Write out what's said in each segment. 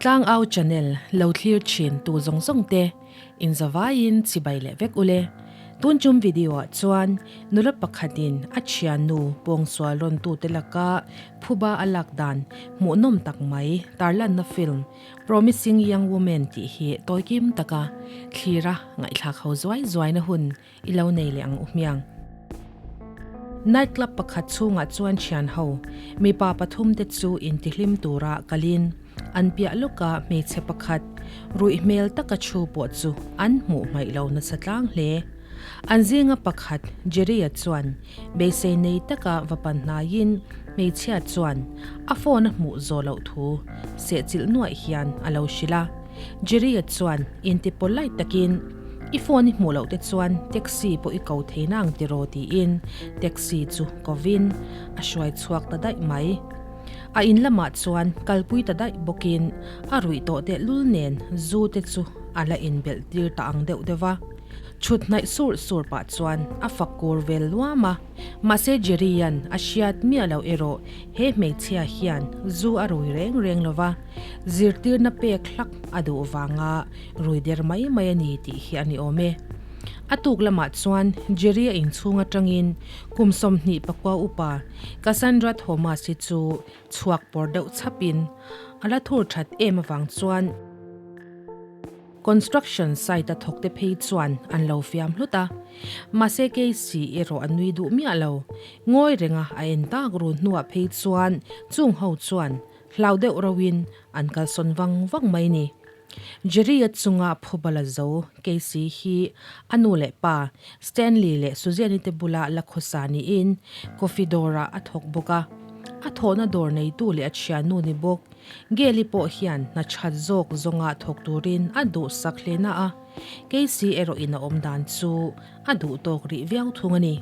Tlangau channel lo thlir thin tu zawng zawng te in zavaiin chibai leh vek ule. Tun chum video ah chuan nula pakhatin a thiannu pawngsual rawn tute laka phuba a lak dan hmuhnawm tak mai tarlanna film Promising Young Woman tih hi tawikim taka thlira ngaihthlak ho zuai zuaina hun I lo nei leh ang u hmiang. Night club pakhat chhungah chuan thian ho, mipa pathumte chu intihlim tura kalin an piah lawka hmeichhe pakhat ruih hmel taka thu pawh chu an hmuh hmaih lo nasa tlang hle. An zinga pakhat Jerry-a chuan beisei nei taka va pan hnaiin hmeichhia chuan a phone a hmuh zawh loh thu sehchilh nuaih hian a lo hrilh a. Jerry-a chuan inti polite takin, I phone i hmuh loh te chuan taxi pawh i ko thei na ang tiraw tiin taxi chu kovin a hruai chhuak ta daih mai. A in lamah chuan kalpui ta daih bawkin a ruih tawh tehlul nen zu te chu a la inbelh tir ta ang deuh deuh va. Chhut hnaih sur sur pah chuan a fak kur vel luam a. Mahse Jerry-a'n a hriat miah loh erawh he hmeichhia hian zu a rui reng reng lo va, zirtirna pek hlak a duh vanga rui der mai mai a ni tih hi a ni awm e. A tuk lamah chuan Jerry-a inchhung atangin kum 24 upa Cassandra Thomas-i chu chhuak pawr deuh chhapin a la thur that em avang chuan Construction site a thawkte phei chuan an lo fiam hlut a, mahse Casey erawh a nui duh miah lo. Ngawi renga a en tak run hnuah phei chuan chung ho chuan hlau deuh rauhin an kalsawn vang vang mai ni. Jerry-a chunga phubala zo Casey hi a nu leh pa Stanley leh Suzanne-i te bula la khawsa niin coffee dawrah a thawk bawk a. A thawhna dawr neitu leh a thiannu ni bawk Geli pawh hian hna that zawk zawnga thawk turin a duhsak hle na a, Casey erawhin a awm dan chu a duh tawk rih viau thung a ni.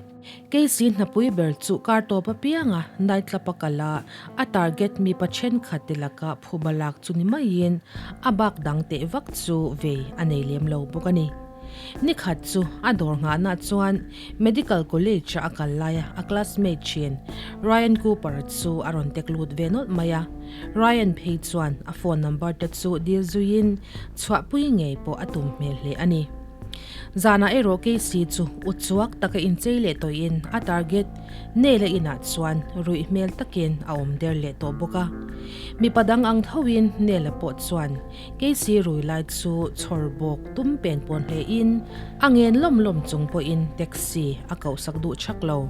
Casey hnapui ber chu kar tawp apianga night club a kal a, a target mipa thenkhat te laka phuba lak chu ni maiin a bak dang teh vak chu vei a nei lem lo bawk a ni. Ni khat chu a dawr nghahna chuan Medical College a kal laia a classmate thin Ryan Cooper chu a rawn tek lut ve nawlh mai a. Ryan phei chuan a phone number te chu dil zuiin chhuahpui ngei pawh a tum hmel hle a ni. Zanah erawh Casey chu uchuak taka inchei leh tawhin a target Neil-a inah chuan ruih hmel takin a awm der leh tawh bawk a. Mipa dang ang thoin Neil-a pawh chuan Casey rui lai chu chhawr bawk tum pen pawn hle in a ngen lawm lawm chung pawhin taxi a kohsak duh chak lo.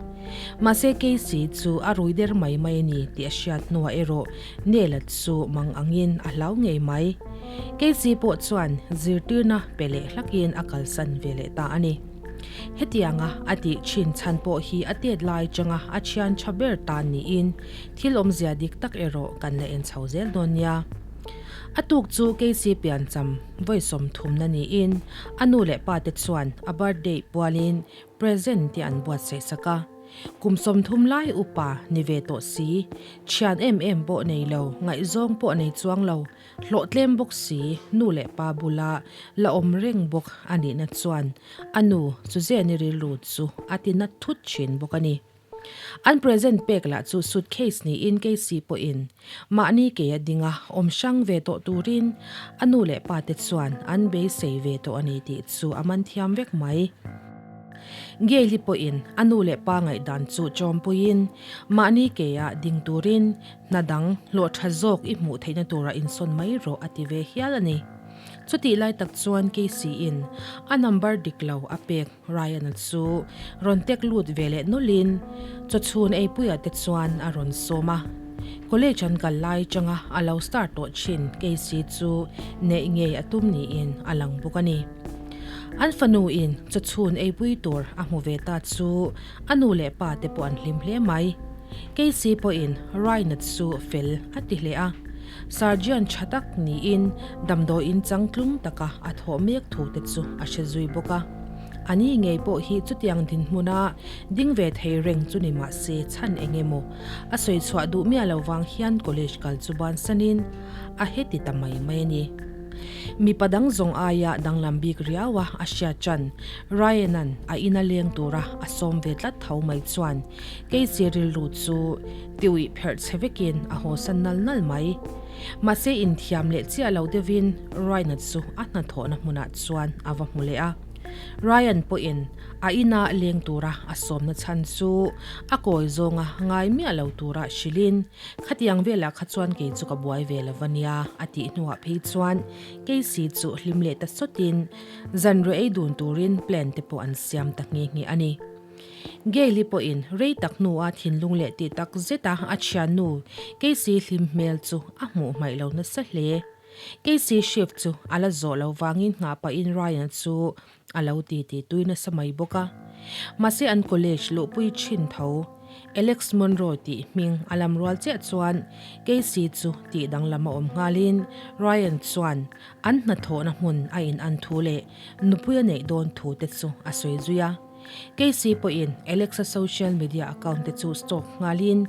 Mahse Casey chu a rui der mai mai a ni tih a hriat hnuah erawh Neil-a chu mang angin a hlau ngei mai. Casey pawh chuan zirtirna pe leh hlakin a kalsan ve leh ta a ni. Hetianga a tih thin chhan pawh hi a tet lai changa a thian tha ber tan niin thil awmzia dik tak erawh kan la en chho zel dawn nia. A tuk chu Casey piancham vawi 30 na niin a nu leh pa te chuan a birthday pualin present te an buatsaih sak a. Kum 30 lai upa ni ve tawh si, thian em em pawh nei lo, ngaihzawng pawh nei chuang lo, hlawh tlem bawk si, nu leh pa bula la awm reng bawk a nihna chuan a nu Suzanne-i rilru chu a ti nat thut thin bawk a ni. An present pek lah chu suitcase niin Casey pawhin mahni ke a ding a, awm hrang ve tawh turin a nu leh pa te chuan an beisei ve tawh a ni tih chu a man thiam vek mai. Gail-i pawhin a nu leh pa ngaihdan chu chawmpuiin mahni ke ah ding turin hna dang hlawh tha zawk i hmuh theihna turah insawn mai rawh a ti ve hial a ni. Chutih lai tak chuan Casey-in a number dik lo a pek Ryan-a chu rawn tek lut ve leh nawlhin chawchhun eipuia te chuan a rawn sawm a. College an kal lai changa a lo star tawh thin Casey chu neih ngei a tum niin a lang bawk a ni. An fanu in chawchhun eipui tur a hmu ve ta chu a nu leh pa te pawh an hlim hle mai. Casey pawhin Ryan-a chu fel a ti hle a. Sergeant tha tak niin damdawiin changtlung taka a thawh mek thu te chu a hre zui bawk a. A ni ngei pawh hi chutiang dinhmuna ding ve thei reng chu ni mah se chhan eng emaw a sawi chhuah duh miah lo vang hian college kal chu bansanin a heti ta mai mai a ni. Mipa dang zawng aia danglam bik riau a a hriat chan Ryan-a'n a ina leng tura a sawm ve tlat tho mai chuan Casey rilru chu tiuih pherh che vekin a hawsan nal nal mai. Mahse inthiam leh chiah lo deuhin Ryan-a chu a hnathawhna hmunah chuan a va hmu leh a. Ryan pawhin a ina leng tura a sawmna chhan chu a kawi zawnga ngai miah lo tura hrilhin, Khatiang velah kha chuan kei chu ka buai ve lo va nia, a tih hnuah phei chuan Casey chu hlim leh ta sawtin zanriah ei dun turin plan te pawh an siam ta nghe nghe a ni. Gail-i pawhin rei tak hnua thinlung leh tih tak zeta a thiannu Casey hlim hmel chu a hmuh hmaih lo nasa hle. Casey shift chu a la zawh lo vangin nghah pahin Ryan chu a lo ti ti tui nasa mai bawk a. Mahse an college luhpui thin tho Alex Monroe tih hming a lam rual chiah chuan Casey chu tih danglam a awm nghalin Ryan chuan an hnathawhna hmun a in an thu leh nupui a neih dawn thu te chu a sawi zui a. Casey pawhin Alex-a social media account te chu stalk nghalin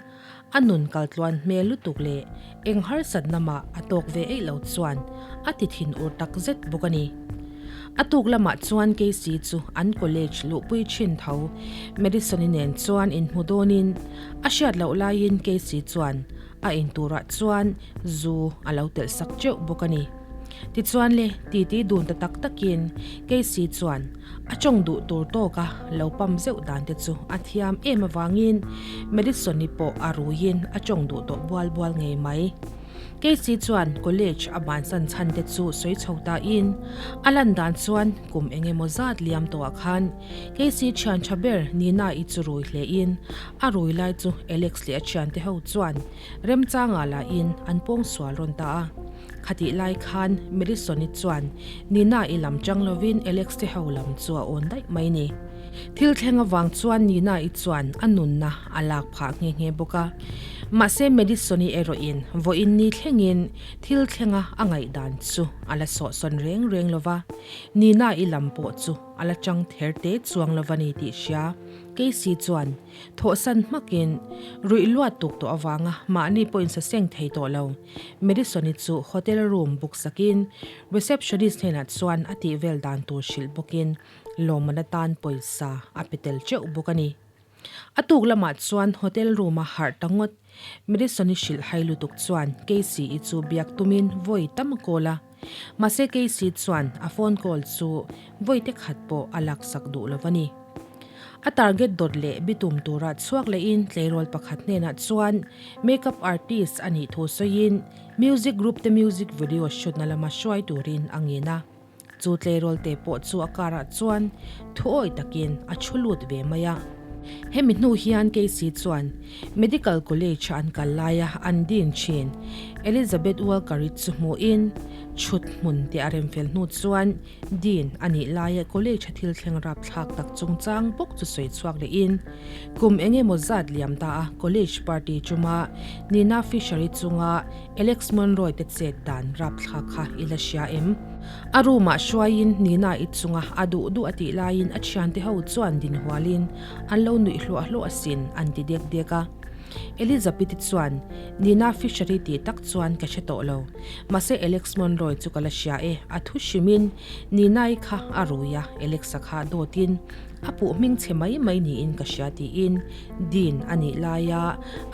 a nun kaltluan hmel lutuk leh eng harsatna mah a tawk ve eih lo chuan a ti thin ur tak zet bawk a ni. A tuk lamah chuan Casey chu an college luhpui thin tho Madison-i nen chuan inhmu dawnin a hriat loh laiin Casey chuan a inturah chuan zu a lo telh sak teuh bawk a ni. Tichuan le, titi dun ta tak takin Casey chuan a tawng duh tur tawka lo pam zeuh dan te chu a thiam em avangin Madison-i pawh a ruiin a tawng duh tawh bual bual ngei mai. Casey chuan college a bansan chhan te chu sawi chho tain a lan dan chuan kum eng emaw zat liam tawhah khan Casey thian tha ber Nina-i chu rui hlein a rui lai chu Alex leh a thiante ho chuan remchangah lahin an pawngsual rawn ta a. Khatih lai khan Madison-i chuan Nina-i lam chang lovin Alex te ho lam chu a awn daih mai ni. Thil thleng avang chuan Nina-i chuan a nunna a lak phah nghe nghe bawk a. Mahse Madison-i erawhin vawiin ni thlengin thil thlenga a ngaihdan chu a la sawhsawn reng reng lo va, Nina-i lam pawh chu a la chang ther te chuang lo va ni tih hria Casey chuan Thawhsan hmakin ruih luat tuk tawh avanga mahni pawhin sa seng thei tawh lo. Madison-i chu hotel room book sakin receptionist hnenah chuan a tih vel dan tur hrilh bawkin lawmman atan pawisa a pe tel teuh bawk a ni. A tuk lamah chuan hotel room-a harh ta ngawt. Madison-i hrilh hai lutuk chuan Casey-i chu biak tumin vawi tam a call a. Mahse Casey chuan a phone call chu vawi te khat pawh a laksak duh lo a ni. A target dawt leh bitum tura chhuak lehin tleirawl pakhat hnenah chuan makeup artist a nih thu sawiin music group te music video shoot na lama hruai turin a ngen a. Chu tleirawl te pawh chu a karah chuan thuawi takin a thu lut ve mai a. Hemi hnu hian Casey chuan Medical College a an kal laia an din thin Elizabeth Walker-i chu hmuhin chhut hmun te a remfel hnu chuan Dean a nih laia college-a thil thleng rapthlak tak chungchang bawk chu sawi chhuak lehin kum eng emaw zat liam ta a college party chuma Nina Fisher-i chunga Alex Monroy te chet dan rapthlak kha i la hria em? A room-ah hruaiin Nina-i chunga a duh duh a tih laiin a thiante ho chuan din hualin an lo nuih hluah hluah asin an ti dek dek a. Elizabeth-i chuan, Nina Fisher-i tih tak chuan ka hre tawh lo. Mahse Alex Monroy chu ka la hria e, a thu hrimin Nina-i kha a rui a, Alex-a kha dawtin a puh hming chhe mai mai niin ka hria tiin Dean a nih laia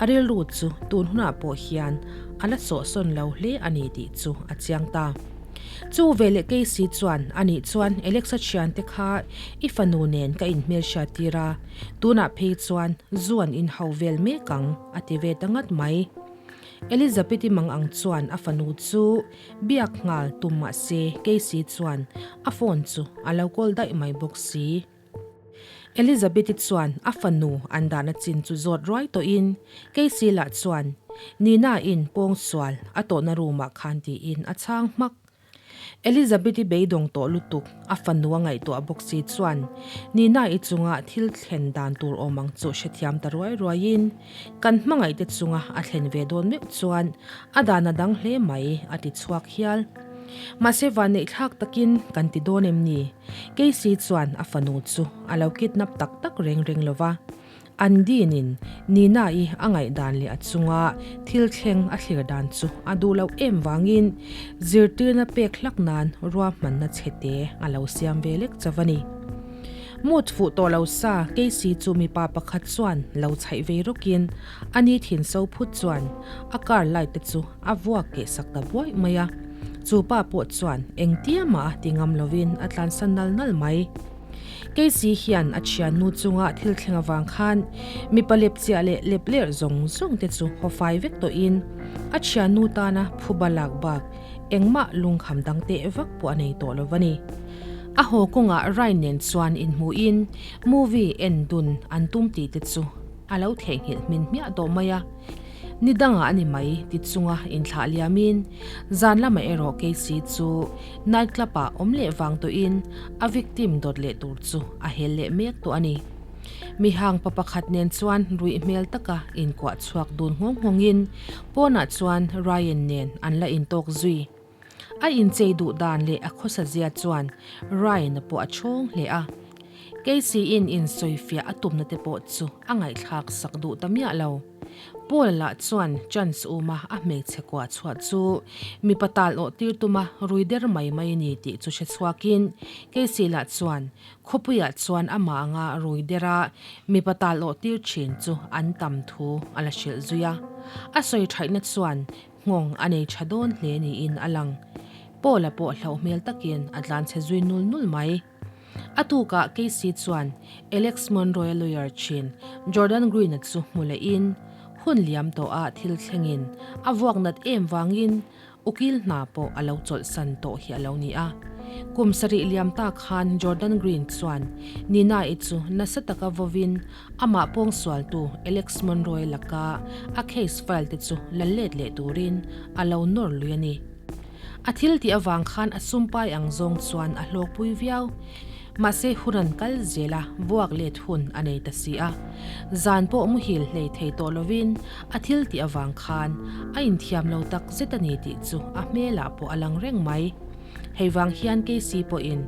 a rilru chu tun hunah pawh hian a la sawhsawn lo hle a ni tih chu a chiang ta. Chu veleh Casey chuan anih chuan Alex-a thiante kha i fanu nen ka inhmelhriat tir a, tunah phei chuan zu an inhau vel mek ang a ti ve ta ngat mai. Elizabeth-i mang ang chuan a fanu chu biak nghal tum mah se Casey chuan a phone chu a lo call daih mai bawk si. Elizabeth-i chuan a fanu an dahna chin chu zawt ruai tawhin Casey lah chuan Nina-in pawngsual a tawhna room-ah khan tiin a chhang hmak. Elizabeth-i beidawng tawh lutuk a fanu a ngaihtuah bawk si chuan Nina-i chunga thil thlen dan tur awm ang chu hrethiam ta ruai ruaiin kan hmangaihte chunga a thlen ve dawn meuh chuan a dan a dang hle mai a ti chhuak hial. Mahse vanneihthlak takin kan ti dawn em ni? Casey chuan a fanu chu a lo kidnap tak tak reng reng lo va. Andine-in Nina-i a ngaihdan leh a chunga thil thleng a thlir dan chu a duh loh em vangin zirtirna pek hlak nan ruahmanna chhete a lo siam ve lek chauh a ni. Mut fuh tawh lo sa Casey chu mipa pakhat chuan lo chhaih vei rawkin a ni thin so phut chuan a car light te chu a vuak keh sak ta buaih mai a. Chu pa pawh chuan engtia mah a ti ngam lovin a tlansan nal nal mai. Casey hian a thiannu chunga thil thleng avang khan mipa lepchiah leh leplerh zawng zawng te chu haw fai vek tawhin a thiannu tana phuba lak bak engmah lungkham dang teh vak pawh a nei tawh lo a ni. A haw kawngah Ryan nen chuan inhmuhin movie en dun an tum tih te chu a lo theihnghilh hmin hmiah tawh mai a. Ni dangah a ni mai ti chunga inthlah liamin zan lamah erawh Casey chu night club ah awm leh vang tawhin a victim dawt leh tur chu a hel leh mek tawh a ni. Mihang pa pakhat nen chuan ruih hmel taka inkuah chhuak dun nghawng nghawngin pawnah chuan Ryan nen an la intawk zui. A inchei duh dan leh a khawsa zia chuan Ryan-a pawh a chhawng hle a. Casey-in insawifiah a tumna te pawh chu a ngaihthlak sak duh ta miah lo. Paul-a lah chuan chance uma a hmeichhe kuah chhuah chu mipa tal awh tir tuma rui der mai mai a ni tih chu hre chhuakin Casey lah chuan khawpuiah chuan amah anga rui dera mipa tal awh tir thin chu an tam thu a la hrilh zui a. A sawi thaihna chuan Nghawng a nei tha dawn hle niin a lang. Paula pawh hlauh hmel takin a tlan chhe zui nul nul mai. A tukah Casey chuan Alex Monroe-a lawyer thin Jordan Green-a chu hmu lehin hun liam tawhah thil thlengin a vuak nat em vangin ukil hna pawh a lo chawlhsan tawh hi a lo ni a. Kum sarih liam ta khan Jordan Green chuan Nina-i chu nasa taka vawin Amah pawngsualtu Alex Monroe laka a case file te chu la let leh turin a lo nawr lui a ni. A thil tih avang khan a sumpai ang zawng chuan a hlawkpui viau. Mahse hun an kal zel a, vuak let hun a nei ta si a. Zan pawh muhil hlei thei tawh lovin a thil tih avang khan a inthiam lo tak zet a ni tih chu a hmelah pawh a lang reng mai. Hei vang hian Casey pawhin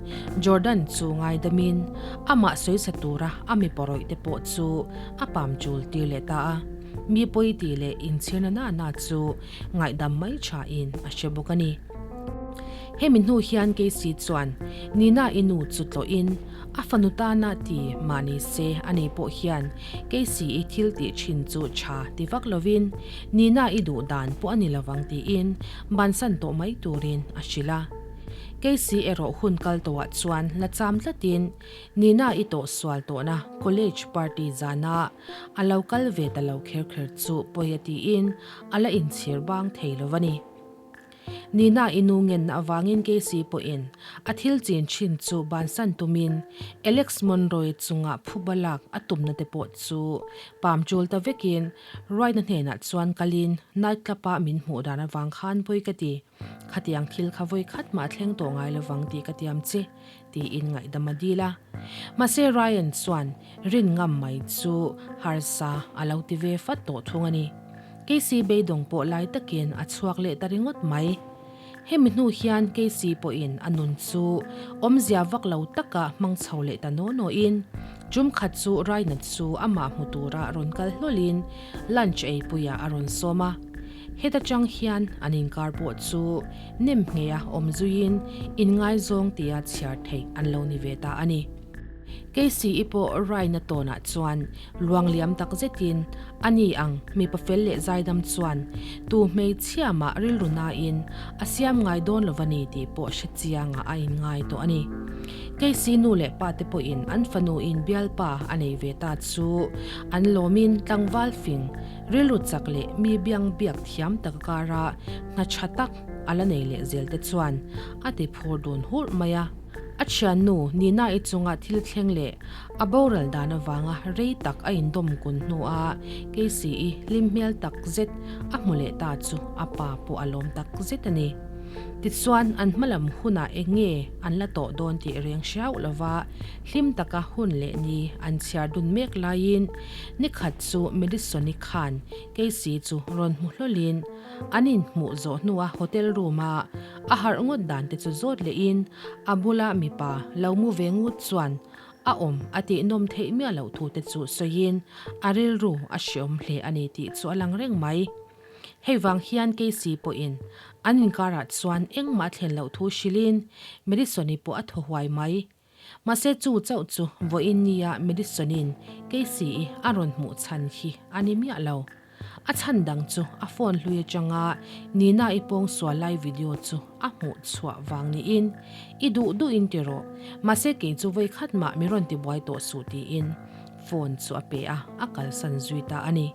Jordan chu ngaidamin amah sawisa tura a mi pawrawih te pawh chu a pam chul tir leh ta a. Mi pawi tih leh inchhirna na na chu ngaihdam mai thain a hre bawk a ni. Hemi hnu hian Casey chuan Nina i nu chu tlawhin a fanu tana ti mah ni se ani pawh hian Casey i thil tih thin chu tha ti vak lovin Nina i duh dan pawh a ni lovang tiin Bansan tawh mai turin a hrilh a. Casey erawh hun kal tawhah chuan la cham tlatin Nina i tawh sual tawhna college party zana a lo kal ve ta lo kher kher chu pawi a tiin a la inchhir bang thei lo a ni. Nina i nu ngenna avangin Casey pawhin a thil chin thin chu bansan tumin Alex Monroe chunga phuba lak a tumna te pawh chu pam chul ta vekin Ruaina hnenah chuan kalin night club ah min hmuh dan avang khan vawi ka ti. Khatiang thil kha vawi khat mah a thleng tawh ngai lovang tih ka tiam che, tiin ngaihdam a dil a. Mahse Ryan chuan rin ngam mai chu harsa a lo ti ve fat tawh thung a ni. Casey beidawng pawh lai takin a chhuak leh ta ringawt mai. Hemi hnu hian Casey pawhin a nun chu awmzia vak lo taka hmang chho leh ta naw nawin tum khat chu Raina chu amah hmu tura rawn kal hlawlin lunch eipuiah a rawn sawm a. Heta chang hian an inkar pawh chu nem ngheia awm zuiin inngaizawng tia chhiar theih an lo ni ve ta a ni. Casey-i pawh Raina tawnah chuan Luang liam tak zetin a ni ang mipa fel leh zaidam chuan tu hmeichhia mah rilru nain a siam ngai dawn lo va ni tih pawh hre chiangah a inngai tawh a ni. Casey nu leh pa te pawhin an fanu in bialpa a nei ve ta chu an lawmin tlangval fing rilru chak leh mi biang biak thiam tak kara hna tha tak a la nei leh zel te chuan a ti phur dun hurh mai a. A thiannu Nina-i chunga thil thleng leh A boral dan avanga rei tak a indawm kun hnua Casey-i hlim hmel tak zet a hmu leh ta chu a pa pawh a lawm tak zet a ni. Tichuan, an hmalam hunah eng nge an la tawh dawn tih reng hriau lova hlim taka hun leh ni an chhiar dun mek laiin nikhat chu Madison-i khan Casey chu rawn hmu hlawlin an inhmuh zawh hnua hotel room-a a harh ngawt dan te chu zawt lehin a bula mipa lo mu ve ngut chuan. A awm a tih nawm theih miah loh thu te chu sawiin a rilru a hreawm hle a ni tih chu a lang reng mai. Hei vang hian Casey pawhin an inkarah chuan engmah a thlen loh thu hrilhin Madison-i pawh a thaw huai mai. Mahse chu chauh chu vawiin nia Madison-in Casey-i a rawn hmuh chhan hi a ni miah lo. A chhan dang chu a phone hlui atanga Nina-i pawng sual lai video chu a hmuh chhuah vang niin, I duh duhin ti rawh, mahse kei chu vawi khat mah mi rawn ti buai tawh suh tiin phone chu a pe a, a kalsan zui ta a ni.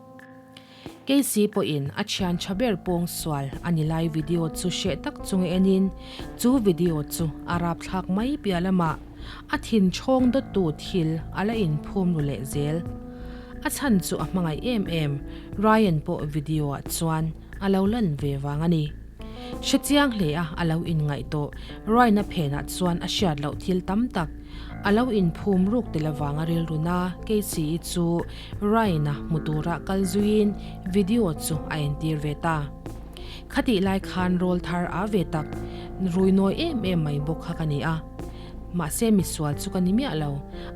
Casey pawhin a thian tha ber pawng sual a ni lai video chu hreh tak chung enin chu video chu a rapthlak mai piah lamah a thin chhawng dawttu thil a la inphum ru leh zel. A chhan chu a hmangaih em em, Ryan pawh video ah chuan a lo lan ve vang a ni. Hre chiang hle a a lo inngaih tawh, Ryan-a phenah chuan a hriat loh thil tam tak a lo inphum ruk tel avanga rilruna Casey-i chu Ryan-a hmu tura kal zuiin video chu a entir ve ta. Khatih lai khan rawl thar a ve tak, rui nawi em em mai bawk kha ka ni a. Mahse misual chu ka ni miah lo,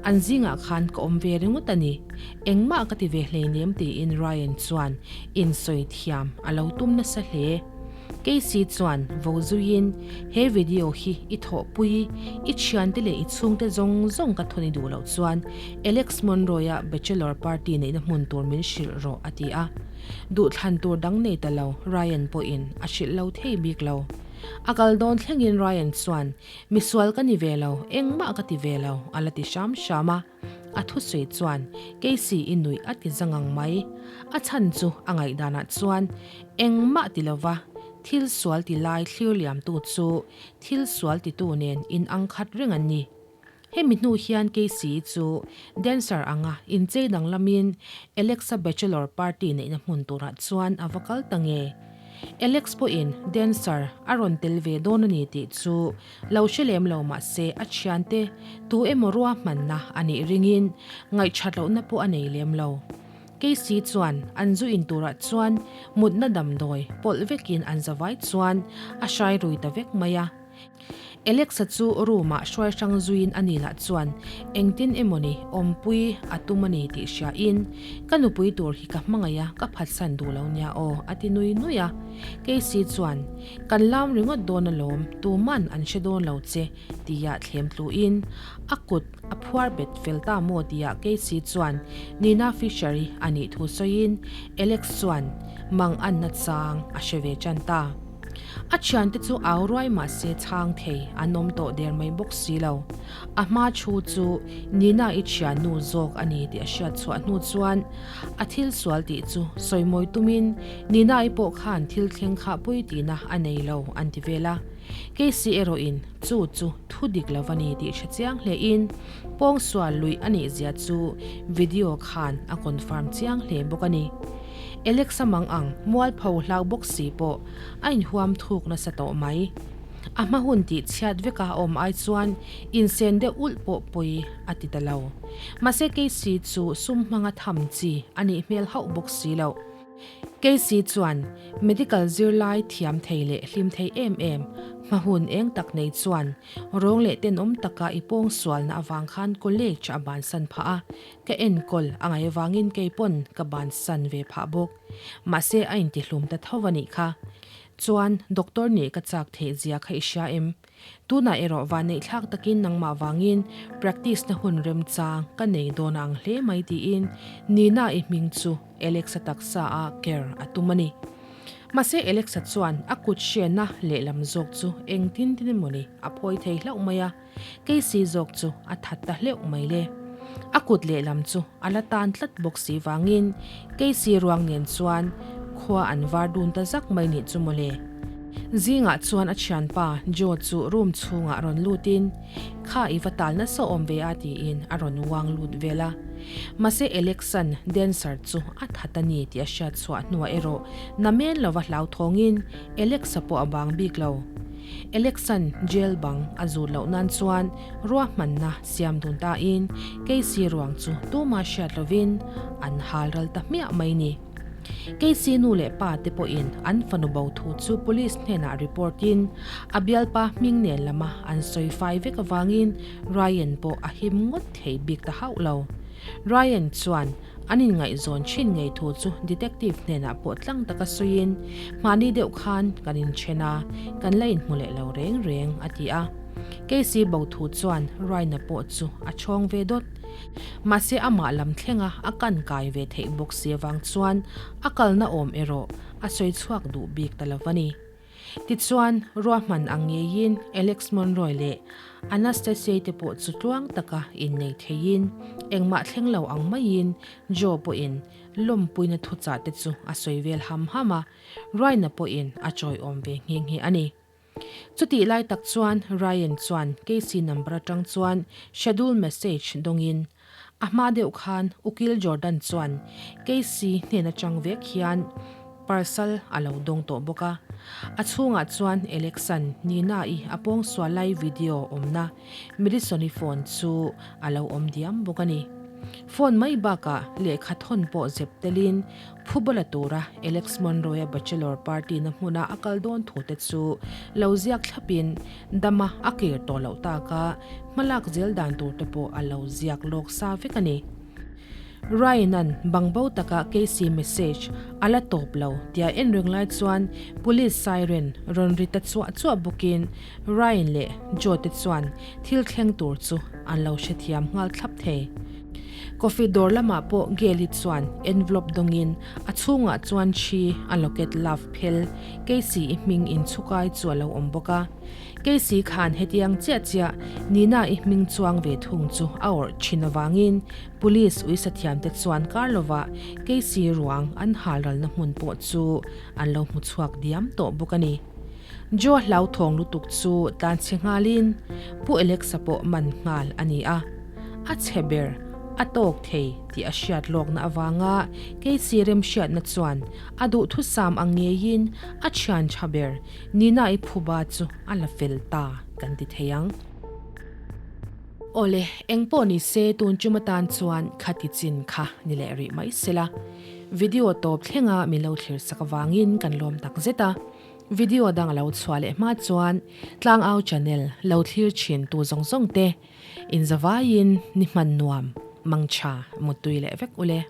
an zingah khan ka awm ve ringawt a ni. Engmah ka ti ve hleinem tiin Ryan chuan insawi thiam a lo tum nasa hle. Casey chuan vo zuiin, He video hi i thawhpui, i thiante leh i chhungte zawng zawng ka thawn i duh loh chuan Alex Monroy-a bachelor party neihna hmun tur min hrilh rawh a ti a. Duhthlan tur dang nei ta lo, Ryan pawhin a hrilh lo thei bik lo. A kal dawn thlengin Ryan chuan, Misual ka ni ve lo, engmah ka ti ve lo, a la ti hram hram a. A thusawi chuan Casey-i nuih a ti za ngang mai. A chhan chu a ngaihdanah chuan engmah ti lova thil sual ti lai thlir liamtu chu thil sual titu nen inang khat reng an ni. Hemi hnu hian Casey-i chu dancer anga inchei danglamin Alex-a bachelor party neihna hmun turah chuan a va kal ta nge. Alex pawhin dancer a rawn tel ve dawn a ni tih chu lo hre lem lo mah se a thiante tu emaw ruahmanna a nih ringin ngaihthat lohna pawh a nei lem lo. Casey chuan an zu in turah chuan mutna damdawi pawlh vekin an zavai chuan a hrai rui ta vek mai a. Alexa chu room ah hruai hrang zuiin a ni lah chuan engtin emawni awmpui a tum a ni tih hria in ka nupui tur hi ka hmangaih a ka phatsan duh lo nia aw a ti nui nui a. Casey chuan kan lam ringawt dawn alawm tuman an hre dawn lo che tia thlem tlu in a kut a phuar bet fel ta maw tia Casey chuan Nina Fisher-i a nih thu sawiin Alex chuan mang anna chang a hre ve tan ta. A thiante chu au ruai mah se chhang thei an awm tawh der mai bawk si lo. A hma thu chu Nina i thiannu zawk a ni tih a hriat chhuah hnu chuan a thil sual tih chu sawimawi tumin Nina i pawh khan thil thleng khah pui tihna a nei lo an ti vel a. Casey erawhin chu chu thu dik lo a ni tih hre chiang hlein pawngsual luih a nih zia chu video khan a confirm chiang hle bawk a ni. Alexa mang ang mualpho hlau bawk si pawh a inhuam thuk nasa tawh mai. A hma hun tih chhiat veka a awm ai chuan insen deuh ulh pawh pawi a ti ta lo. Mahse Casey chu sum hmanga tham chi a nih hmel hauh bawk si loh. Casey chuan medical zirlai thiam thei leh hlim thei em em hma hun eng tak nei chuan rawng leh tenawm taka i pawng sualna avang khan college a bansan phah a, Ka enkawl a ngaih avangin kei pawn ka bansan ve phah bawk. Mahse a intihlum ta tho a nih kha. Chuan doctor nih ka chak theih zia kha i hria em? Tunah erawh vanneihthlak takin nangmah vangin practice na hun remchang ka nei dawn ang hle mai tiin Nina i hming chu Alex-a taksa a ker a tum a ni. Mahse Alex-a chuan a kut hriatna lehlam zawk chu engtin tin emawni a phawi thei hlauh mai a. Casey zawk chu a that ta hleuh mai le. A kut lehlam chu a la tan tlat bawk si vangin Casey ruang nen chuan khua an var dun ta zak mai nih chu mawle. Zingah chuan a thianpa Joe chu room chhungah rawn lutin Kha i va tal nasa awm ve a tiin a rawn uang lut vel a. Mahse Alexan dancer chu a that a ni tih a hriat chhuah hnuah erawh namen lova hlauthawngin Alexa pawh a bang bik lo. Alexan jail bang a zut loh nan chuan ruahmanna siam dun tain Casey ruang chu tuma hriat lovin an hal ral ta hmiah mai ni. Casey nu leh pa te pawhin an fanu bo thu chu police hnenah report in a bialpa hming nen lama an sawi fai vek avangin Ryan pawh a him ngawt thei bik ta hauh lo. Ryan chuan an inngaihzawn thin ngei thu chu detective hnenah pawh tlang taka sawiin mahni deuh khan kan inthen a, kan la inhmu leh lo reng reng a ti a. Casey bo thu chuan Ryan-a pawh chu a chhawng ve dawt. Mahse amah lam thlenga a kan kai ve theih bawk si avang chuan a kalna awm erawh a sawi chhuak duh bik ta lo a ni. Tichuan, ruahman ang ngeiin Alex Monroy leh Anastasia te pawh chu tluang taka innei theiin engmah thleng lo ang maiin Joe pawhin lawmpuina thuchah te chu a sawi vel ham ham a, Ryan-a pawhin a chawiawm ve nghe nghe a ni. Chutih lai tak chuan Ryan chuan Casey number atang chuan schedule message dawngin a hma deuh khan Ukil Jordan chuan Casey hnen atang vek hian parcel a lo dawng tawh bawk a. A chhungah chuan Alexan Nina-i a pawngsual lai video awmna Madison-i phone chu a lo awm diam bawk a ni. Phone mai bakah lehkha thawn pawh zep telin Phuba la tura Alex Monroe-a bachelor party na hmuna a kal dawn thu te chu lo ziak thlapin dama a kir tawh loh taka hmalak zel dan tur te pawh a lo ziak lawk sa vek a ni. Ryan-a'n bangbo taka Casey message a la tawp lo tia en reng lai chuan police siren rawn ri ta chuah chuah bawkin Ryan leh Joe te chuan thil thleng tur chu an lo hrethiam nghal thlap thei. Coffee dawr lamah pawh Gail-i chuan envelope dawngin a chhungah chuan thi a locket love phel Casey-i hming inchhukai chu a lo awm bawk a. Casey khan hetiang chiah chiah Nina-i hming chuang ve thung chu a awrh thin avangin Police uisathiamte chuan kar lovah Casey ruang an halralna hmun pawh chu an lo hmu chhuak diam tawh bawk a ni. Joe hlauthawng lutuk chu tlanchhe nghalin Pu Alexa pawh man nghal a ni a. A chhe ber, a tawk thei tih a hriat lawkna avanga Casey remhriatna chuan a duhthusam ang ngeiin a thian tha ber Nina-i phuba chu a la fel ta kan ti thei ang. Awle, engpawh ni se tun chum atan chuan khati chin kha ni leh rih mai sela. Video tawp thlenga min lo thlir sak avangin kan lawm tak zet a. Video dang a lo chhuah leh hma chuan Tlangau channel lo thlir thin tu zawng zawng te inzavaiin ni hman nuam, mangtha, muttui leh vek ule.